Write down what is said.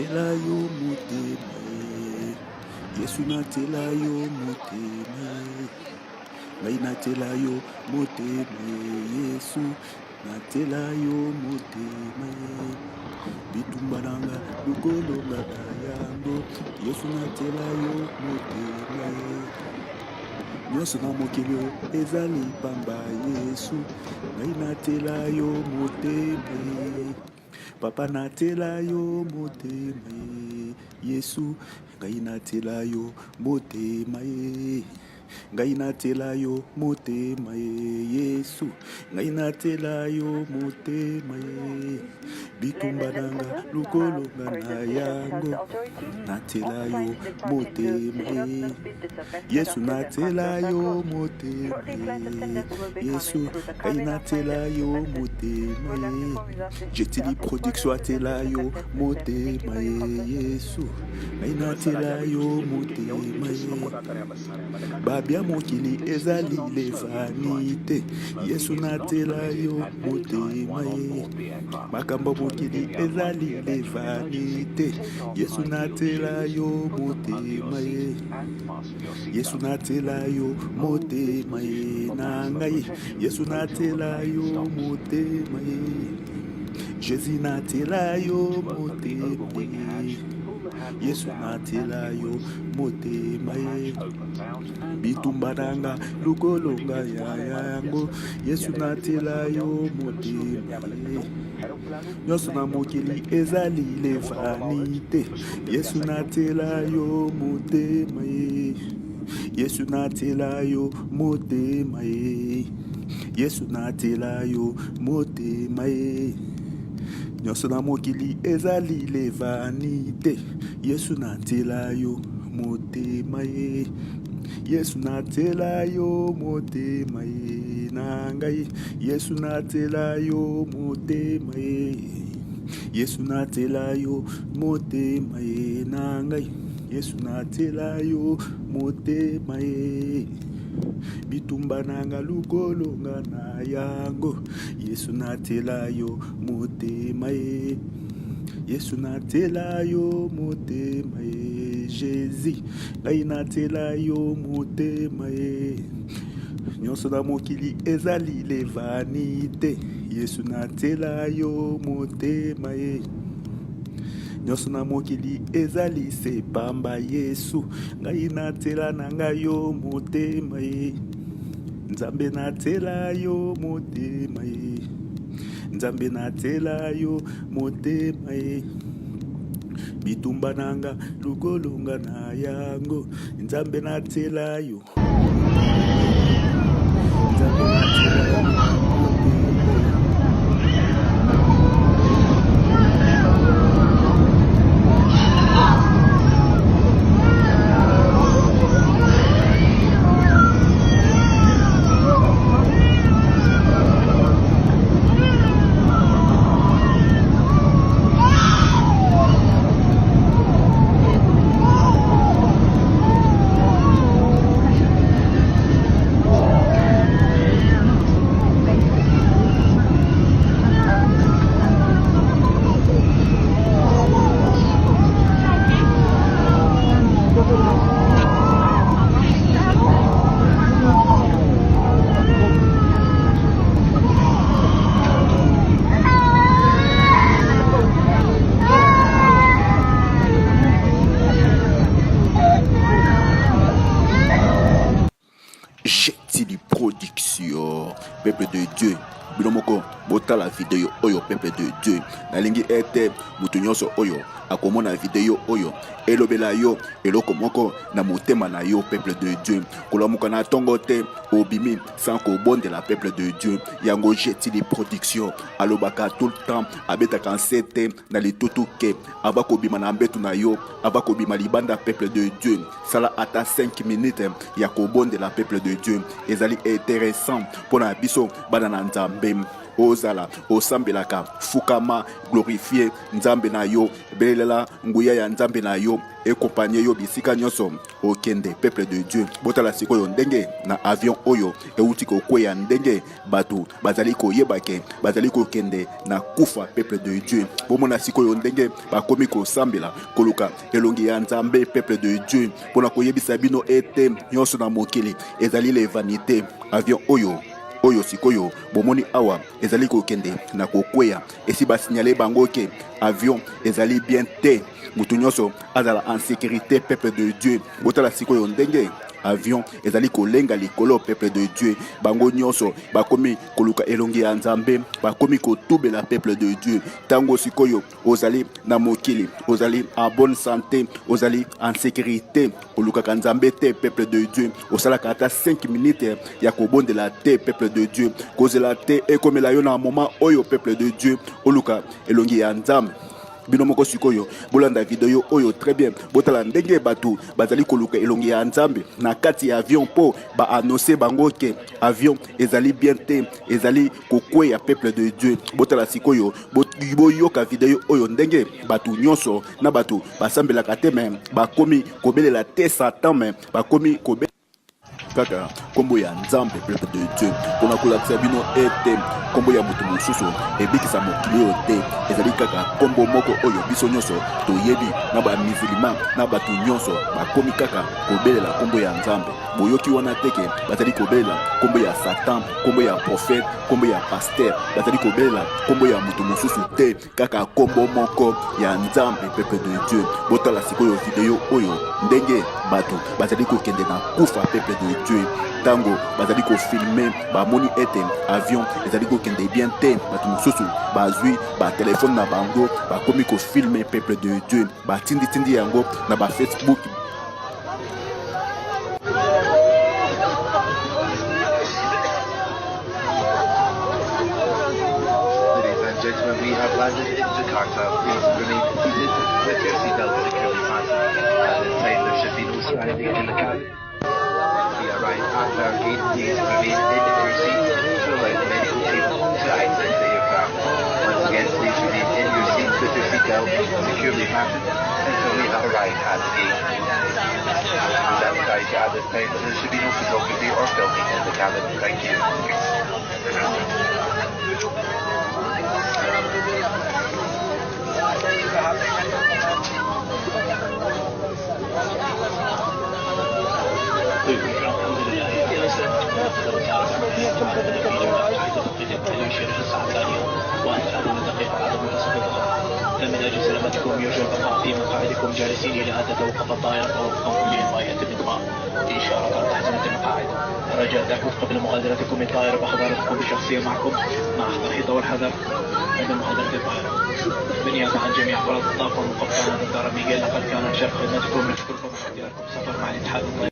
Natiela yo motema ye. Yesu natiela yo motema ye. Ngai natiela yo motema ye. Yesu natiela yo motema ye. Bitumba na nga lukolonga na yango. Yesu natiela yo motema ye. Nyonso na mokili oyo ezali pamba Yesu. Ngai natiela yo motema ye. Papa natiela yo motema ye Yesu ngai natiela yo motema ye Ngai natiela yo motema ye Yesu ngai natiela yo motema ye Bitumba na nga lukolonga na yango Natiela yo motema ye Yesu natiela yo motema ye Yesu ngai natiela yo motema ye Jetili production atiela yo motema ye Yesu ngai natiela yo motema ye Babia mokili ezali le vanite Yesu natiela yo motema ye Makambo mokili ezali le vanite Yesu natiela yo motema ye Yesu natiela yo motema ye na ngai Yesu natiela yo motema ye Jésus natiela yo motema ye Yesu natiela yo motema ye bitumba na nga lukolonga ya yango Yesu natiela yo motema ye nyonso na mokili ezali le vanite Yesu natiela yo motema ye Yesu natiela yo motema ye Yesu natiela yo motema ye nyonso na mokili ezali le vanite Yesu natiela yo motema ye Yesu natiela yo motema ye na ngai Yesu natiela yo motema ye Yesu natiela yo motema ye na ngai Yesu natiela yo motema ye bitumba na nga lukolonga na yango Yesu natiela yo motema ye Yesu natiela yo motema ye Jésus ngai natiela yo motema ye nyonso na mokili ezali le vanite Yesu natiela yo motema ye nyonso na mokili ezali se pamba Yesu ngai natiela na ngai yo motema ye Nzambe natiela yo motema ye Nzambe natiela yo motema ye bitumba na nga lukolonga na yango Nzambe natiela yo Nzambe natiela yo motema ye. Jetili production peuple de Dieu bino moko botala video oyo peuple de Dieu nalingi ete moto nyonso oyo akomona video oyo elobela yo eloko moko na motema na yo peuple de Dieu kolamuka na ntongo te obimi sans kobondela peuple de Dieu yango Jetili production alobaka tout le temps abetaka nsete na litutu ke ava kobima na mbetu na yo ava kobima libanda peuple de Dieu sala ata 5 minutes ya kobondela peuple de Dieu ezali interessant mpo na biso bana na Nzambe. ozala osambelaka, fukama, glorifie Nzambe na yo, belela nguya ya Nzambe na yo ekompanye yo bisika nyonso okende. Peuple de Dieu, botala sikoyo ndenge na avion oyo euti kokweya, ndenge bato bazali koyeba ke bazali kokende na kufa. Peuple de Dieu, bomona sikoyo ndenge bakomi kosambela, koluka elongi ya Nzambe. Peuple de Dieu, mpona koyebisa bino ete nyonso na mokili ezali le vanité. Avion oyo sikoyo bomoni awa ezali kokende na kokweya, esi basignale bango ke avion ezali bien te, moto nyonso azala en sécurité. Peuple de Dieu, botala sikoyo ndenge avion ezali kolenga likolo. Peuple de Dieu, bango nyonso bakomi koluka elongi ya Nzambe, bakomi kotubela. Peuple de Dieu, ntango sikoyo ozali na mokili, ozali en bonne santé, ozali en sécurité, olukaka Nzambe te. Peuple de Dieu, osalaka ata 5 minutes ya kobondela te. Peuple de Dieu, kozela te ekomela yo na moment oyo. Peuple de Dieu, oluka elongi ya Nzambe. Bino moko sikoyo bolanda video oyo très bien, botala ndenge bato bazali koluka elongi ya Nzambe na kati ya avion, mpo baannonce bango ke avion ezali bien te, ezali kokweya. Peuple de Dieu, botala sikoyo, boyoka video oyo, ndenge bato nyonso na bato basambelaka te, me bakomi kobelela te Satan, me bakomi kobe kaka nkombo ya Nzambe. Peuple de Dieu, mpona kolakisa bino ete nkombo ya moto mosusu ebikisa mokili oyo te, ezali kaka nkombo moko oyo biso nyonso toyebi, na bamizilima na bato nyonso bakomi kaka kobelela nkombo ya Nzambe. Boyoki wana teke bazali kobelela nkombo ya Satan, nkombo ya prophète, nkombo ya pasteur, bazali kobelela nkombo ya moto mosusu te, kaka nkombo moko ya Nzambe. Peuple de Dieu, botala sikoyo video oyo, ndenge bato bazali kokende na kufa. Peuple de Dieu, ntango bazali kofilme, bamoni ete avion ezali kokende bien te, bato mosusu bazwi batelefone na bango, bakomi kofilme. Peuple de Dieu, batinditindi yango na bafacebook. Ladies and gentlemen, we have landed in Jakarta. Please remain seated with your seatbelt securely fastened. At this time, there should be no standing in the cabin. We arrive at our gate. Please remain in your seat to allow the medical team to access the aircraft. Once again, please remain in your seat with your seatbelt securely fastened until we have arrived at the gate. Please advise you at this time that there should be no photography or filming in the cabin. Thank you. فمن أجل سلامتكم يرجى البقاء في مقاعدكم جالسين إلى أن تتوقف الطائرة أو لإلغاء الإطفاء إشارة تحزمة المقاعد. رجاء التأكد قبل مغادرتكم الطائرة بحضارتكم الشخصية معكم، مع أخذ الحيطة والحذر عند مغادرة البحر. بالنيابة عن جميع أفراد الطاقم وقبطان الدار ميغيل، لقد كان شرف خدمتكم. نشكركم على اختياركم السفر مع الاتحاد الطيران.